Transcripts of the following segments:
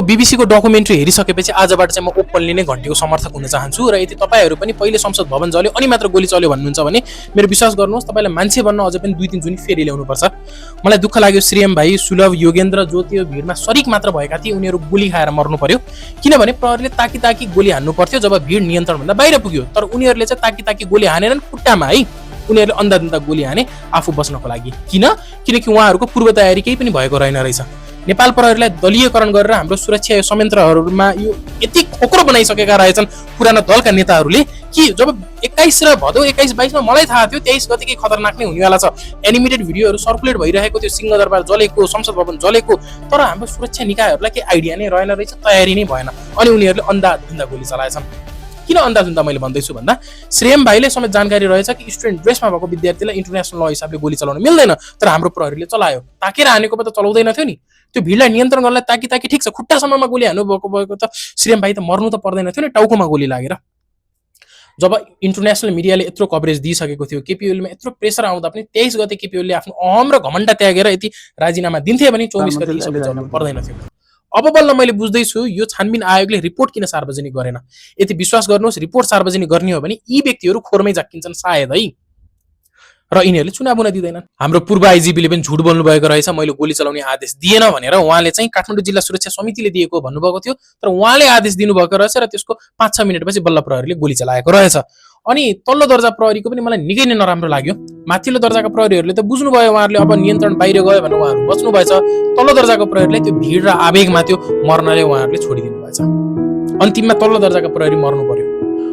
BBC को documentary हेरिसकेपछि आजबाट चाहिँ म ओपनली नै घन्टीको समर्थक हुन चाहन्छु र यदि तपाईहरु पनि पहिले संसद भवन जल्यो अनि मात्र गोली चल्यो भन्नुहुन्छ भने मेरो विश्वास गर्नुहोस् तपाईलाई मान्छे बन्न अझै पनि 2-3 जुनी फेरि ल्याउनु पर्छ। मलाई दुःख लाग्यो श्रीएम भाइ, सुलभ, योगेन्द्र जो त्यो भिडमा शरीक मात्र भएका थिए उनीहरु गोली खाएर मर्नु पर्यो, किनभने प्रहरीले ताकी गोली हान्नु पर्थ्यो जब भिड नियन्त्रण भन्दा बाहिर पुग्यो। तर उनीहरुले चाहिँ ताकी गोली हानेनन् खुट्टामा है, उनीहरुले अन्धाधुन्दा गोली हाने आफू बस्नको लागि। किनकि उहाँहरुको पूर्व तयारी केही पनि भएको रहेन रहेछ। नेपाल प्रहरीलाई दलीयकरण गरेर हाम्रो सुरक्षा यो संयन्त्रहरुमा यो यति खोक्रो बनाइसकेका रहेछन् पुराना दलका नेताहरूले कि जब 21 र भदौ 21-22 मा मलाई थाहा थियो 23 गते के खतरनाक नै हुनेवाला छ। एनिमेटेड भिडियोहरु सर्कुलेट भइरहेको थियो, सिंहदरबार जलेको, संसद भवन जलेको, तर हाम्रो सुरक्षा निकायहरुलाई के आइडिया नै रहेन रहेछ, तयारी नै भएन अनि उनीहरुले अन्धाधुन्दा गोली चलाएछन्। किन अन्धाधुन्दा मैले भन्दैछु भन्दा श्रीएम भाइले समेत जानकारी रहेछ कि स्टुडेन्ट ड्रेसमा भएको विद्यार्थीलाई इन्टरनेशनल ल हिसाबले गोली चलाउन मिल्दैन, तर हाम्रो प्रहरीले चलायो। ताकेर हानेको पो त चलाउँदैन थियो नि, त्यो भिडलाई नियन्त्रण गर्नलाई ताकी ठिक छ, खुट्टासम्ममा गोली हान्नु भएको त श्रीएम भाइ त मर्नु त पर्दैन थियो नि टाउकोमा गोली लागेर। जब इन्टरनेशनल मिडियाले यत्रो कभरेज दिइसकेको थियो, केपीओलीमा यत्रो प्रेसर आउँदा पनि 23 गते केपीओलीले आफ्नो अहम र घमण्ड त्यागेर यति राजीनामा दिन्थे भने 24 गते यी सबै चल्नु पर्दैन थियो। अब बल्ल मैले बुझ्दैछु यो छानबिन आयोगले रिपोर्ट किन सार्वजनिक गरेन। यति विश्वास गर्नुहोस्, रिपोर्ट सार्वजनिक गर्ने हो भने यी व्यक्तिहरू खोरमै जाक्किन्छन् सायद है, र यिनीहरूले चुनाव हुन दिँदैनन्। हाम्रो पूर्व आइजिपीले पनि झुट बोल्नु भएको रहेछ, मैले गोली चलाउने आदेश दिएन भनेर। उहाँले चाहिँ काठमाडौँ जिल्ला सुरक्षा समितिले दिएको भन्नुभएको थियो, तर उहाँले आदेश दिनुभएको रहेछ र त्यसको 5-6 मिनेटपछि बल्ल प्रहरीले गोली चलाएको रहेछ। अनि तल्लो दर्जा प्रहरीको पनि मलाई निकै नै नराम्रो लाग्यो। माथिल्लो दर्जाका प्रहरीहरूले त बुझ्नुभयो उहाँहरूले अब नियन्त्रण बाहिर गयो भनेर उहाँहरू बच्नु भएछ। तल्लो दर्जाको प्रहरीले त्यो भिड र आवेगमा त्यो मर्नले उहाँहरूले छोडिदिनु भएछ। अन्तिममा तल्लो दर्जाका प्रहरी मर्नु पर्यो।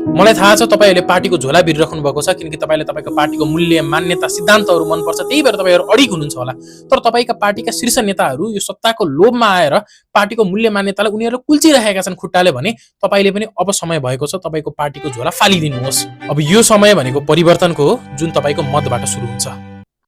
मलाई थाहा छ तपाईहरुले पार्टीको झोला भिरिराख्नु भएको छ, किनकि तपाईले तपाईको पार्टीको मूल्य, मान्यता, सिद्धान्तहरू मनपर्छ, त्यही भएर तपाईहरु अडिग हुनुहुन्छ होला। तर तपाईका पार्टीका शीर्ष नेताहरू यो सत्ताको लोभमा आएर पार्टीको मूल्य मान्यतालाई उनीहरुले कुल्चिरहेका छन् खुट्टाले भने तपाईले पनि अब समय भएको छ तपाईको पार्टीको झोला फालिदिनुहोस्। अब यो समय भनेको परिवर्तनको हो जुन तपाईको मतबाट सुरु हुन्छ।